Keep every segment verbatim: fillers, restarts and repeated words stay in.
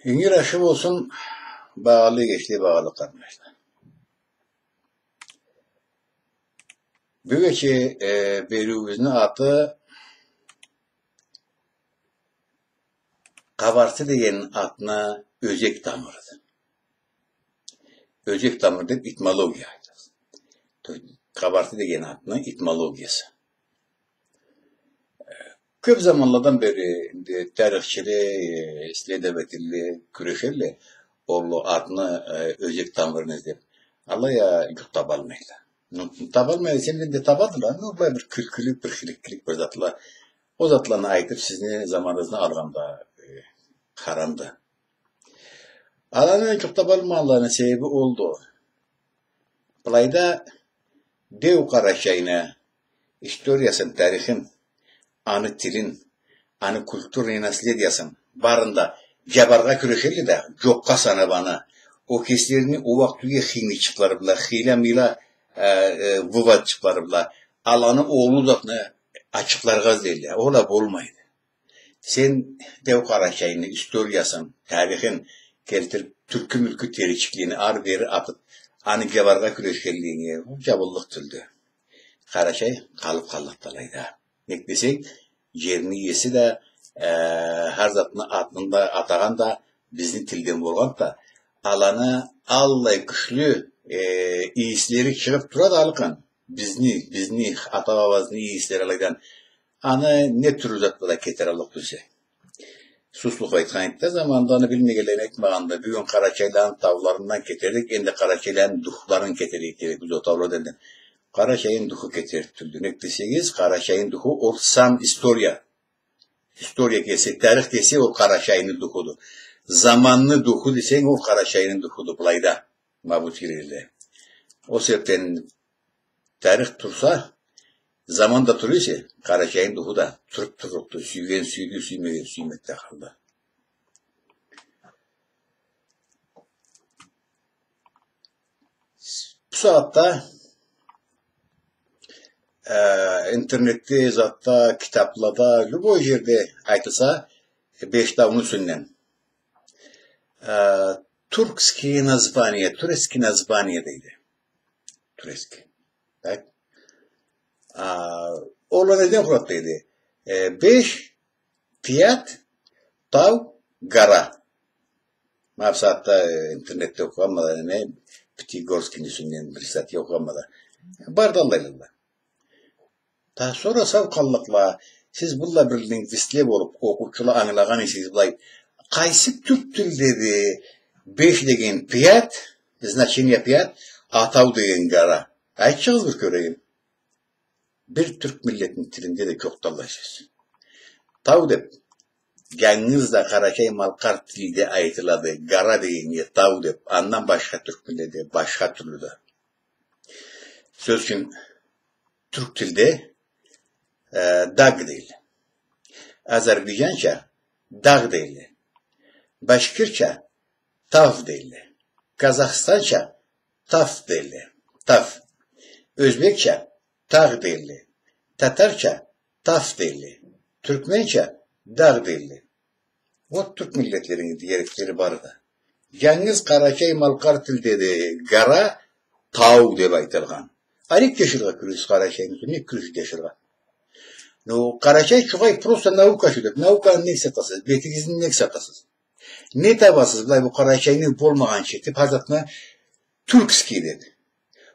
Ингир ашхы болсун, багъалы эгечле, багъалы къарнашла. Бюгече, э, бериуюбюзню аты Къабарты деген атны ёзек тамырыды. Ёзек тамыр деб этимология айтады. Къабарты деген атны этимологиясы. Кёб заманладан бери энди тарихчиле, э, исследовательле кюрешелле, ол атны, э, ёзек тамырын излеб. Алай а джукъ табалмайла. Ну, табалмай эсе да, энди табадыла. Ну, былай бир кюлкюлюк, бир хиликкилик бир затла. Ол затланы айтыб, сизни заманыгъызны алгъан да, э, харамды. Аланы джукъ табалмагъанларыны себеби олду. Былайда деу Къарачайны историясын, тарихин, аны тилин, аны культурный наследиясын барын да джабаргъа кюрешелле да, джокъгъа санаб аны. Ол кеслерини ол уакътиги химичиклары бла, хыйла-мыйла, э, э, выводчиклары бла, аланы оллу затны ачыкъларгъа излейле. Ол а болмайды. Сен деу Къарачайны историясын, тарихин келтириб, тюркю-мюркю теричиклени ары-бери атыб, аны джабаргъа кюрешгенлигинге, ол джабыллыкъ тюлдю. Къарачай къалыб къаллыкъды алайда. Нек десенг, джерни иеси да, э, хар затны атын да атагъан да бизни тилден болгъанды да, аланы аллай кючлю, э, ийислери чыгъыб турады алкъын. Бизни, бизни ата-бабабызны ийислери алайдан. Аны не тюрлю затла да кетераллыкъ тюлсе. Суслов айтхан эди да заманында, аны билмегенлеге айтмагъанды. Бюгюн къарачайланы тауларындан кетерик, энди къарачайланы духларын кетерик дерик биз ол таулардан. Къарачайны духу кетерик тюлдю. Нек десегиз, Къарачайны духу ол сам история. История кеси, тарих кеси ол Къарачайны духуду. Заманны духу десенг, ол Къарачайны духуду, былайда. Ма бу тирелде. Ол себебден тарих турса, заман да тура эсе, Къарачайны духу да туруб турлукъду. Сюйген сюйдю, сюймеген сюймекде къалды. Бу сагъатда, э, интернетде, затда, китаблада, любой джерде айтылса, беш тауну юсюнден, э, тюркские названия, турецкие названия дейди. Турецкий. Так? А, ол а неден къуралады дейди? Э, беш, пият, тау, гора. Ма бусагъатда, э, интернетде окъугъанма да, неме, Пятигорскийни юсюнден бир статья окъугъанма да. Барды аллайла. Да сора сау къаллыкъла, сиз быллай бир лингвистле болуб, окъуучула ангылагъан эсегиз былай, къайсы тюрк тилдеди беш деген пият, значение пият, а тау деген гора? Айтчыгъыз бир кёрейим. Бир тюрк миллетни тилинде да джокъду аллай сёз. Тау деб джангыз да къарачай-малкъар тилде айтылады, гора дегеннге тау деб, андан башха тюрк миллетде башха тюрлю да. Сёз ючюн, тюрк тилде, э, даг дейле. Азербайджанча дагъ дейле. Башкирча тав дейле. Казахстанча тав дейле. Тав. Ёзбекча тагъ дейле. Татарча тав дейле. Тюркменча дагъ дейле. Вот тюрк миллетлерини диалектлери барды. Джангыз къарачай-малкъар тилде да гора тау деб айтылгъан. Алай джашаргъа кюрешсиз къарачайны, не кюрешсиз джашаргъа? Ну, къарачай чугъай просто наука шу деб. Науканы нек сатасыз? Бетигизни нек сатасыз? Не табасыз былай бу къарачайны болмагъанча этиб, хар затны тюркский деб.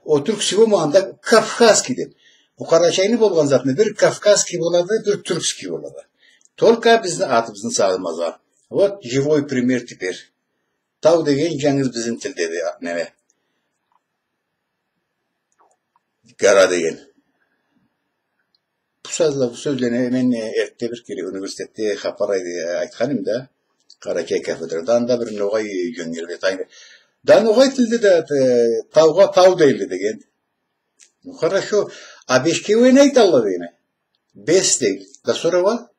Ол тюркский болмагъанда кавказский деб. Бу къарачайны болгъан затны бир кавказский болады, бир тюркский болады. Только бизни атыбызны салмазгъа. Вот живой пример теперь. Тау деген джангыз бизни тилдеди, неме. Гора деген. Бу сёзле, бу сёзлени мен, э, эртде бир кере университетде хапар ай-, айтхан эдим да, къарачай кафедрада, анда бир ногъай джёнгербет айтды. Да ногъай тилде да, э, таугъа тау дейле деген. Ну, хорошо. А бешге уа не айталла дейме? Бес дейле. Да сора уа?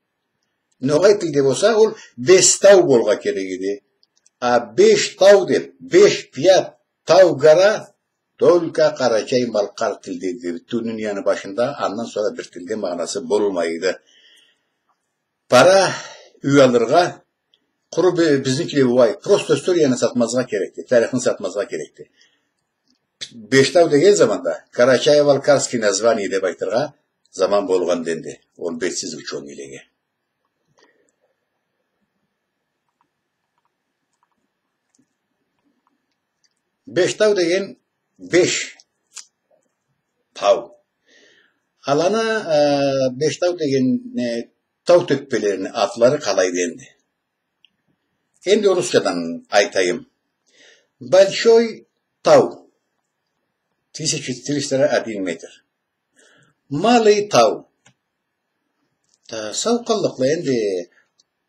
Ногъай тилде болса, ол бес тау болургъа керек эди. А беш тау деб, беш пият, тау, гора, только къарачай-малкъар тилде эди. Бютеу дунияны башында андан сора бир тилде магъанасы болмайды. Пара, юй алыргъа, Къуру би-, бизникиле былай, просто историяны сатмазгъа керекди, тарихни сатмазгъа керекди. Бештау деген заманда Карачаево-Балкарские названия деп айтыргъа заман болгъанды энди ол белгисиз учёныйлеге. Бештау деген беш тау. Аланы, э, Бештау деген, э, тау тёппелерини атлары къалайды энди? Энди орусчадан айтайым. Большой тау. Тысяча триста один метр. Малый тау. Та, сау къаллыкъла энди,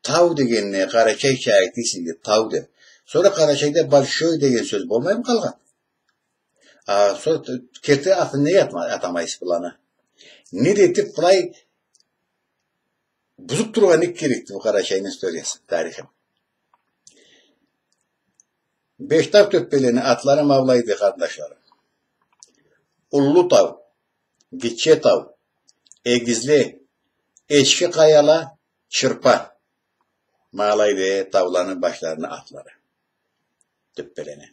тау дегенни къарачайча айтыйса, тау деп. Сора Къарачайда большой деген сёз болмаймы къалгъан? А, сора т-, керти атын не атма-, атамайсыз быланы? Не да этип былай бузуп тургъан нек керекди бу Къарачайны историясын, тарихин? Бештау тёппелени атлары ма былайды, къарындашларым. Уллу тау, Гитче тау, Эгизле, Эчки къаяла, Чырпа. Ма алайды тауланы башларыны атлары. Тёппелени.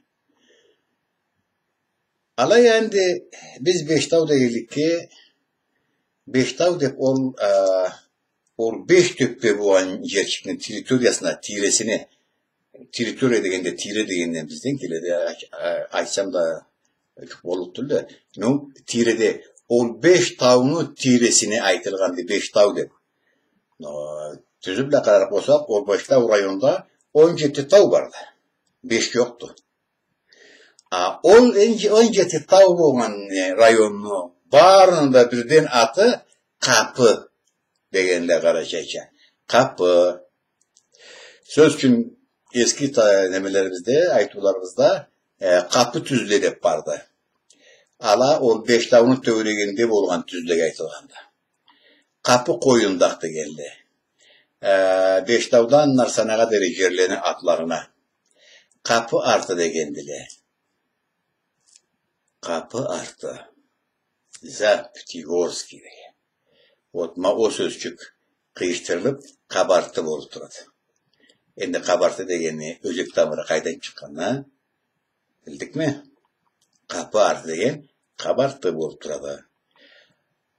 Алай энди биз Бештау дегенликге, Бештау деп ол, а, ол беш тёппе болгъан джерчикни территориясына, тийресине, территория дегенде, тийре дегенден бизден келеди, а, а, айтсам да, джукъ боллукъ тюлдю. Ну, тийреде, ол беш тауну тийресине айтылгъанды Бештау деп. Но, тюзю бла къарар болсакъ, ол Бештау районда он джети тау барды. Беш джокъду. А ол он, он джети тау болгъан, э, районну барыны да бирден аты Къапы дегенле къарачайча. Къапы. Сёз ючюн, эски та-, немелерибизде, айтыуларыбызда, э, Къапы тюзле деп барды. Ала ол Бештауну тёгерегинде болгъан тюзлеге айтылгъанды. Къапы къоюндакъ дегенле. Э, Бештаудан Нарсанагъа дери джерлени атларына Къапы арты дегендиле. Къапы арты. За Пятигорский деген. Вот, ма ол сёзчюк къыйышдырылып, Къабарты болуп турады. Энди Къабарты дегенни ёзек тамыры къайдан чыкъгъанын билдикми? Къапы арты деген Къабарты болуп турады.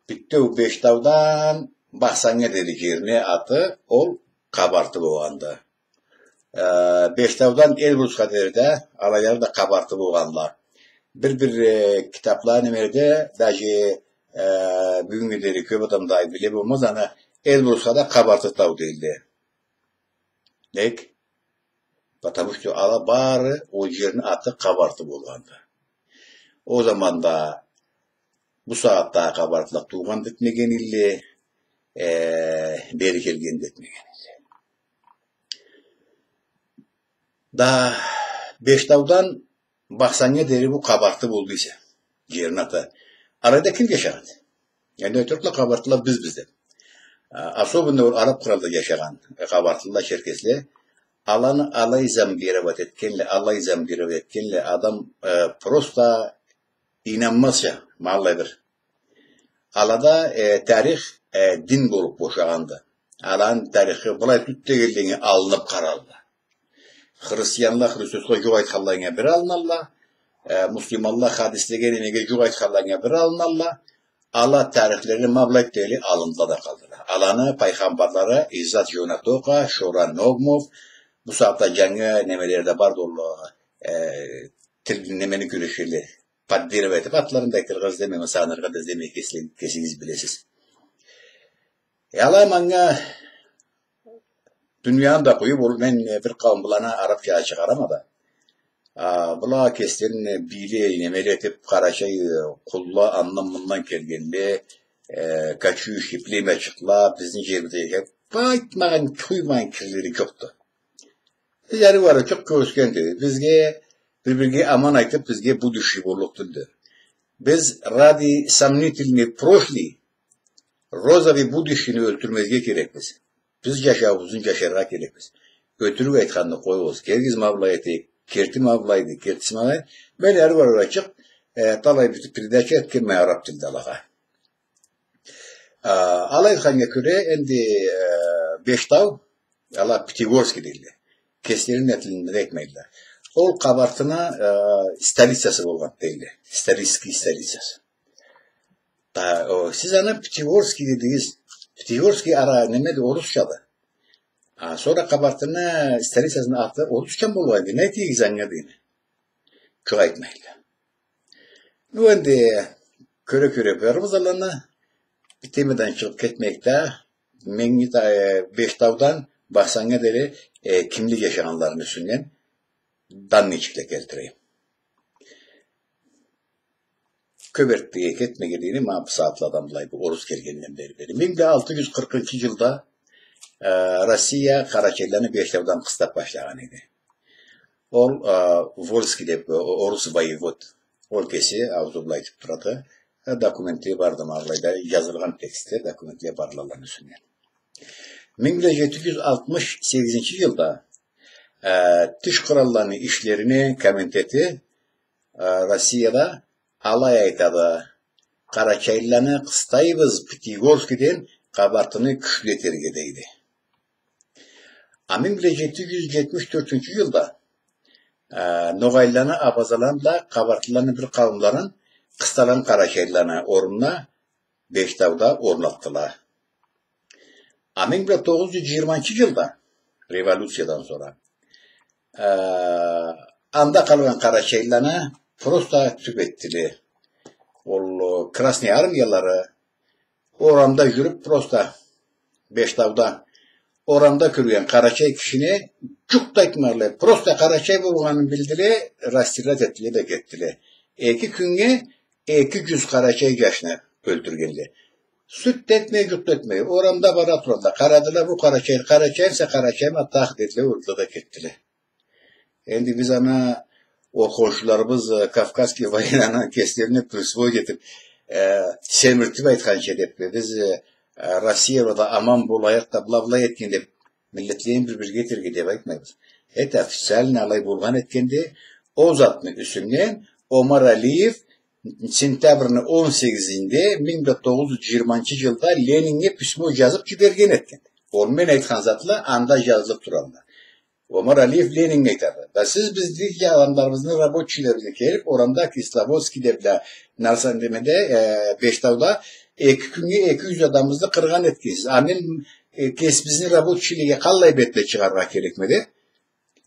Битеу Бештаудан Бахсаннга дери джерни аты ол Къабарты болгъанды. Э, Бештаудан Элбрусха дери да алайлары да Къабарты болгъанла. Бир-бир, э, китапла, немеледе, даже, э, бюгюннге дери кёп адам да биле болмаз, аны Элбрусха да Къабарты тау дейле. Нек? Потому что ала бары ол джерни аты Къабарты болгъанды. Ол заманда, бу сагъатда Къабартыла туугъан да этмеген эдиле, э, бери келген да этмеген эдиле. Да Бештаудан Бахсаннга дери бу Къабарты болду эсе, джерни аты. Алайда ким джашагъан? Энди айтырыкъла, къабартыла биз, биз деп. А, особенно ол араб къралда джашагъан, э, къабартыла, черкесле. Аланы алай зомбировать этгенле, алай зомбировать этгенле, адам, э, просто ийнанмазча, ма аллай бир. Алада, э, тарих, э, дин болуп бошагъанды. Аланы тарихи былай тюз дегенлей алынып къаралла. Христианла Христосха джукъ айтханлайына бир алыналла, э, муслиманла хадислеге, немеге джукъ айтханлайына бир алыналла. Ала тарихлерини ма былай дери алындыла да къалдыла. Аланы пайгъамбарлары Иззат Джонатока, Шора Ногмов, бу сагъатда джангы немелери да барды ол, э, тил, немени кюрешгенле. Подбиров этип, атларын да айтыргъа излемейме, санаргъа да излемейме, кеси-, кесигиз билесиз. Э, алай манга дунияны да къоюп, ол мен, э, бир къауум быланы арабча чыгъарама да. А, была кеслерин, э, бийле, немеле этип, къарачай, э, къулла, андан-мындан келгенле, э, кочующий племячыкъла, бизни джерибизде джашап, айтмагъан, къуймагъан кирлери джокъду. Биз ары бары чыкъ кёргюзгенди. Бизге бир-бирге аман айтып, бизге будущий боллукъ тюлдю. Биз ради сомнительный прошлый розовый будущийни ёлтюрмезге керекбиз. Биз джашауубузну джашаргъа керекбиз. Ётюрюк айтханны къоюгъуз. Келигиз, ма былай этейик. Керти ма былайды, кертиси ма былай. Мен ары бары чыкъ, э, талай бир передача этгенме араб тилде алагъа. А, алай айтханнга кёре, энди, э, Бештау, ала Пятигорский дейле. Кеслерини тилинде да айтмайла. Ол Къабартыны, э, столицасы болгъан дейле. Исторический столицасы. Да, о, сиз аны Пятигорский дедигиз. Пятигорский ара, немеди, орусчады. А, сора Къабартыны столицасыны аты орусча болгъанды. Не этейик анга дейме. Джукъ, айтмайла. Ну, энди кёре-кёре барырбыз аланы, бир темадан чыгъыб кетмейик да, Менги-, э, Бештаудан Бахсаннга дери, э, кимле джашагъанларыны юсюнден данныйчыкъ да келтирейим. Кёб эртдеге кетмеге дейим, ма бу сагъатладан былай бу орус келгенден бери, бери. Минг бла алты джюз къыркъынчы джылда, э, Россия къарачайлыланы Бештаудан къыстаб башлагъан эди. Ол, а, Вольский деб, о-, орус воевод. Ол кеси аузу бла айтыб турады. Э, документле барды, ма былайда джазылгъан текстле, документле бардыла аланы юсюнден. Минг бла джети джюз алтмыш сегизинчи джылда, э, тыш къуралланы ишлерини комитети, э, Россияда алай айтады: «Къарачайлыланы къыстайбыз, Пятигорскийден Къабартыны кючлю этерге», — дейди. А минг бла джети джюз джетмиш тёртюнчю джылда, э, ногъайлыланы, абазаланы бла къабартылыланы бир къауумларын къыстагъан къарачайлыланы орнуна Бештауда орнатдыла. А минг бла тогъуз джюз джыйырманчы джылда, революциядан сора, э, анда къалгъан къарачайлыланы просто тюб этдиле. Ол, э, Красный армиялары орамда джюрюб, просто Бештауда орамда кёрген къарачай кишини джукъ да айтмадыла. Просто къарачай болгъанын билдиле, расстрелять этдиле да кетдиле. Эки кюннге эки джюз къарачай джашны ёлтюргенле. Сют да этмей, джукъ да этмей. Орамда бара тургъанла. Къарадыла, бу къарачай, къарачай, сен къарачаймы, атах дедиле, урдула да кетдиле. Энди биз аны, ол хоншуларыбыз, э, Кавказский войнаны кеслерине присвоить этиб, э, семиртиб айтханча деб, биз, э, Россия бла да аман болайыкъ да, бла-бла этген деб, миллетлени бир-бирге этерге деб айтмайбыз. Это официально алай болгъан этгенди. Ол затны юсюнден Омар Алиев сентябрны он сегизинде минг бла тогъуз джюз джыйырманчы джылда Лениннге письмо джазыб джиберген этген. Ол мен айтхан затла анда джазылыб туралла. Омар Алиев Лениннге айтады: «Да сиз бизни адамларыбызны, рабочийлерибизни келиб, орамда Кисловодскийде бла, Нарсан, немеде, э, Бештауда эки кюннге эки джюз адамыбызны къыргъан этгенсиз. А мен, э, кесибизни рабочийлеге къаллай бетли чыгъаргъа керекме?» — деб.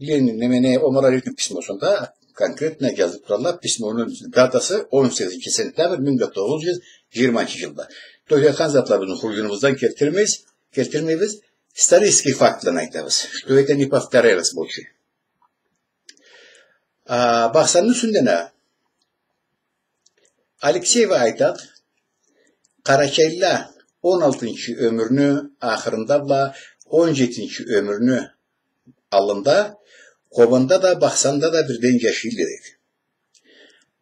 Ленин, неме, не, Омар Алиевни письмосунда конкретно джазыб туралла, письмону датасы он сегизинчи сентябрь минг бла тогъуз джюз джыйырманчы джылда. Тохтатхан затларыбызны хурджунубуздан келтирмейбиз, келтирмейбиз, исторический фактла айтабыз, что это не повторялось больше. А, Бахсанны юсюнден а, Алексеева айтады, къарачайлыла он алтынчы ёмюрню ахырында бла он джетинчи ёмюрню аллында Къобанда да, Бахсанда да бирден джашайла, дейди.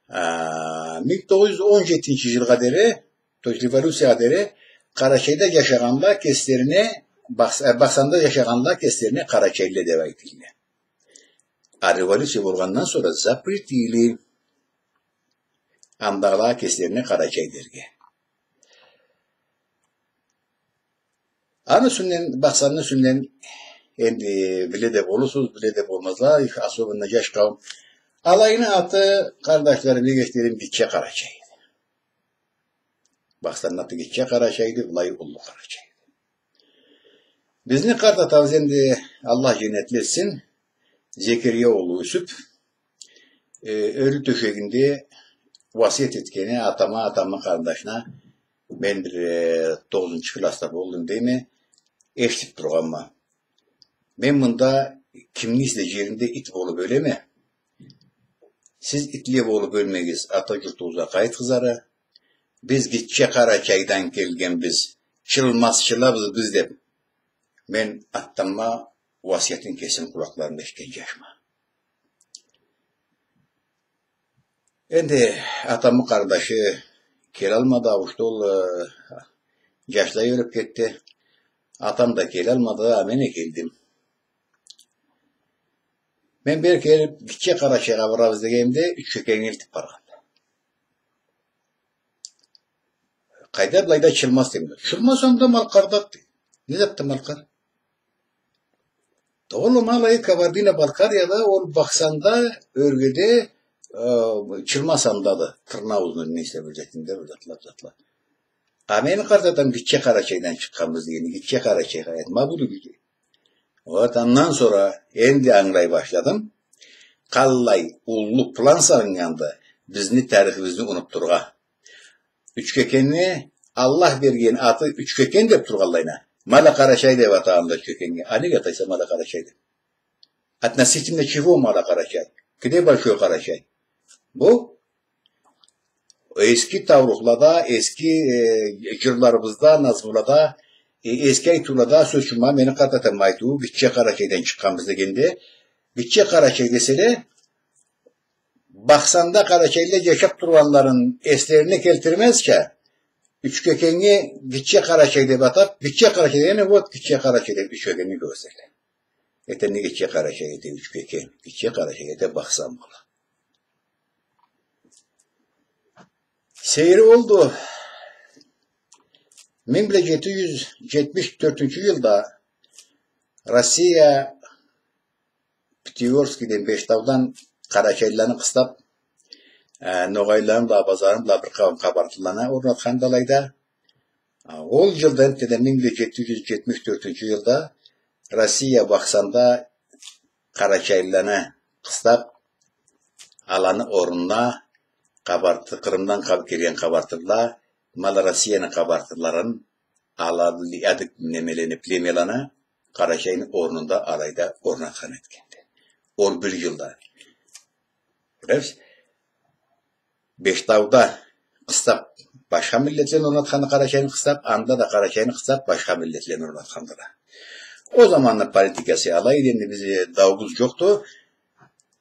А, минг тогъуз джюз он джетинчи джылгъа дери, то есть революциягъа дери, Къарачайда джашагъанла кеслерине, Бахс-, э, Бахсанда джашагъанла кеслерине къарачайлыла деб айтылла. А революция болгъандан сора запретили андагъылагъа кеслерине къарачай дерге. Аны юсюнден, Бахсанны юсюнден энди биле да болурсуз, биле да болмазла, их, особенно джаш къауум. Алайны аты, къардашларым, эгечлерим, Гитче Къарачай. Бахсанны аты Гитче Къарачайды, былай Уллу Къарачай. Бизни къарт атабыз, энди Аллах джаннетли этсин, Зекерия улу Юсюп, э, ёлю тёшегинде уасиет этгени атама, атамы къарындашына, мен бир, э, тогъузунчу классда болдум дейме, эшитип тургъанма. Мен мында кимни излей, джеринде ит болуп ёлеме. Сиз итле болуп ёлмегиз, ата джуртугъузгъа къайтыгъыз ары. Биз Гитче Къарачайдан келгенбиз, чылмазчылабыз биз деп, мен атамы уасиятын кесими къулакъларымда эшитген джашма. Энди атамы къарындашы келалмады, ауушду ол, э, джашла ёлюп кетди. Атам да келалмады, а мен а келдим. Мен бери келип, Гитче Къарачайгъа барабыз дегенимде, Ючкекенге элтип баргъанды. Къайда былайда чылмаз дейме. Чылмаз анда Малкъарда дейме. Не затды Малкъар? Да Ол Малая Кабардино-Балкарияда, ол Бахсанда, ёргеде, э, чырма сандады. Тырнакъ узуну, нейсе, бир затында, бир затла, затла. А мени къарт атам Гитче Къарачайдан чыкъгъанбыз дегенни, Гитче Къарачайгъа айтма болур эди. Вот, андан сора энди ангылай башладым. Къаллай уллу план салыннганды бизни тарихибизни унутдурургъа. Ючкекенни, Аллах берген аты Ючкекен деп тургъанлайына. Мала Къарачай деп атагъанла Ючкекеннге. А неге атайса Мала Къарачай деп? Относительно чего Мала Къарачай? Где Большой Къарачай? Бу эски таурухлада, эски, э, джырларыбызда, назмулада, э, эски айтыулада, сёз ючюн, ма мени къарт атам айтыуу, Гитче Къарачайдан чыкъгъанбыз дегенде, Гитче Къарачай деселе, Бахсанда къарачайлыла джашап тургъанларын эслерине келтирмезча, Ючкекеннге Гитче Къарачай деп атап, Гитче Къарачай дегенни, вот, Гитче Къарачай деп Ючкекеннге кёргюзтелле. Эте не Гитче Къарачай, эте Ючкекен, Гитче Къарачай, эте Бахсан бола. Сейири олду. Минг бла джети джюз джетмиш тёртюнчю джылда Россия Пятигорскийден, Бештаудан къарачайлыланы къыстап, э, ногъайлыланы бла, абазаны бла бир къауум къабартылыланы орнатханды алайда. А, ол джылда, энтда, минг бла джети джюз джетмиш тёртюнчю джылда Россия Бахсанда къарачайлыланы къыстап, аланы орнуна къабарты-, Къырымдан къаб-, келген къабартылыла, Малороссияны къабартылыларын, аланы адык немелени, племяланы Къарачайны орнунда алайда орнатхан этгенди. Ол бир джылда. Билебиз? Бештауда къыстап башха миллетлени орнатханды Къарачайны къыстап, анда да Къарачайны къыстап башха миллетлени орнатхандыла. Ол заманны политикасы алайды, энди бизни дауубуз джокъду.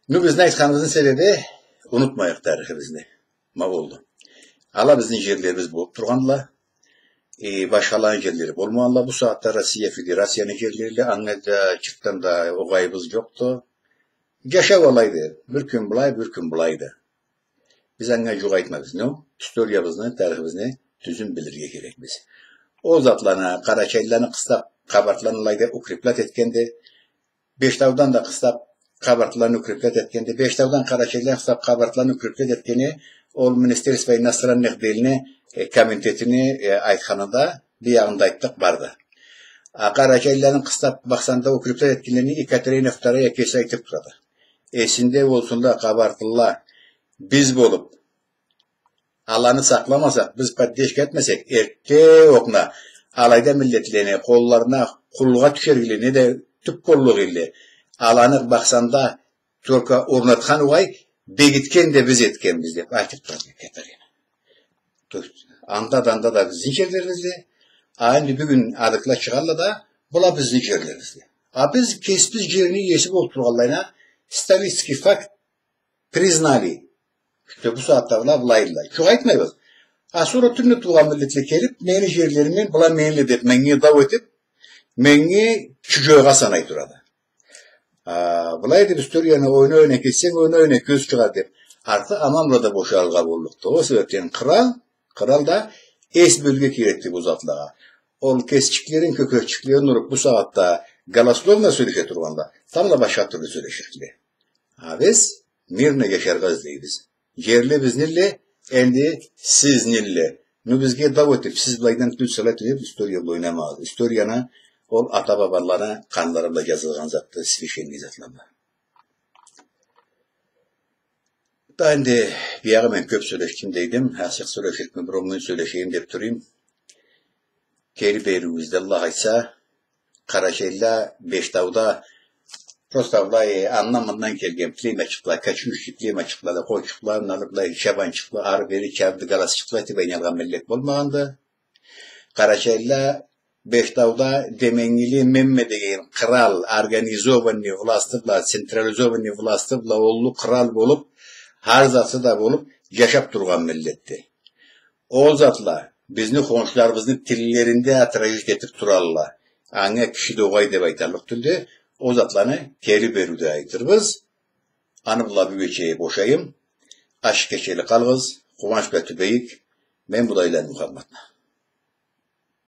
Ну, бизни айтханыбызны себеби, унутмайыкъ тарихибизни. Ма болду. Ала бизни джерлерибиз болуп тургъандыла. Э, башхаланы джерлери болмагъандыла. Бу сагъатда Россия Федерацияны джерлериле, анга да чыртдан да огъайыбыз джокъду. Джашау алайды. Бир кюн былай, бир кюн былайды. Биз анга джукъ айтмайбыз, но историябызны, тарихибизни тюзюн билирге керекбиз. Ол затланы, къарачайлыланы къыстап, къабартылыланы алайда укреплять этгенди. Бештаудан да къыстап, къабартылыланы укреплять этгенди. Бештаудан къарачайлыланы къыстап, къабартылыланы укреплять этгени, ол Министерство иностранных делни, э, комитетини, э, айтханында, биягъында айтдыкъ, барды. А къарачайлыланы къыстап, Бахсанда укреплять этгенлерин Екатерина Вторая кеси айтып турады. Эсинде болсунла къабартылыла, биз болуп, аланы сакъламасакъ, биз поддержка этмесек, эртте окъуна алайда миллетлени къолларына къуллукъгъа тюшерик эдиле, не да тюп къуллукъ эдиле. Аланы Бахсанда только орнатхан угъай, бегитген да биз этгенбиз деп айтып турады Екатерина. То есть, анда да, анда да бизни джерлерибизде, а энди бюгюн адыкъла чыгъалла да, была бизни джерлерибизде. А биз кесибиз джерни иеси болуп тургъанлайына, исторический факт, признали, что бу сагъатда была былайдыла. Джукъ айтмайбыз. А сора тюнде туугъан миллетле келип, мени джерлерим была мениле деп, меннге дау этип, меннге чужойгъа санай турады. А, былай деп историяны ойнай-ойнай кетсенг, ойнай-ойнай кёз чыгъар деп. Артыкъ аман бла да бошаргъа боллукъду. Ол себепден кърал, кърал да эс бёлюрге керекди бу затлагъа. Ол кесчиклерин, кёкечиклерин уруп, бу сагъатда голословно сёлеше тургъанла, тамбла башха тюрлю сёлеширикди. А биз мирно джашаргъа излейбиз. Джерле бизнилле, энди сизнилле. Ну бизге дау этип, сиз былайдан тюл салай тюл деп история бла ойнамагъыз. Историяны ол ата-бабаланы къанлары бла джазылгъан затды, священный затла бла. Да энди биягъы мен кёп сёлешдим дейдим, асыкъ сёлеширикме, бир он минут сёлешейим деп турайым. Кери бериуюбюзде, Аллах айтса, къарачайла Бештауда просто былай андан-мындан келген племячыкъла, кочующий племячыкъла да, къойчукъла, мыналы былай чабанчыкъла, ары-бери чабды галасчыкъла этип айланнган миллет болмагъанды. Къарачайла Бештауда Деменгили Мемме деген кърал, организованный власты бла, централизованный власты бла уллу кърал болуп, хар заты да болуп, джашап тургъан миллетди. Ол затла бизни хоншуларыбызны тиллеринде отразить этип туралла. Анга киши да огъай деп айталлыкъ тюлдю. Ол затланы кери бериуде айтырбыз. Аны бла бюгечеге бошайым. Ашхы кечели къалыгъыз. Къууанч бла тюбейик. Мен Будайланы Мухаммадма.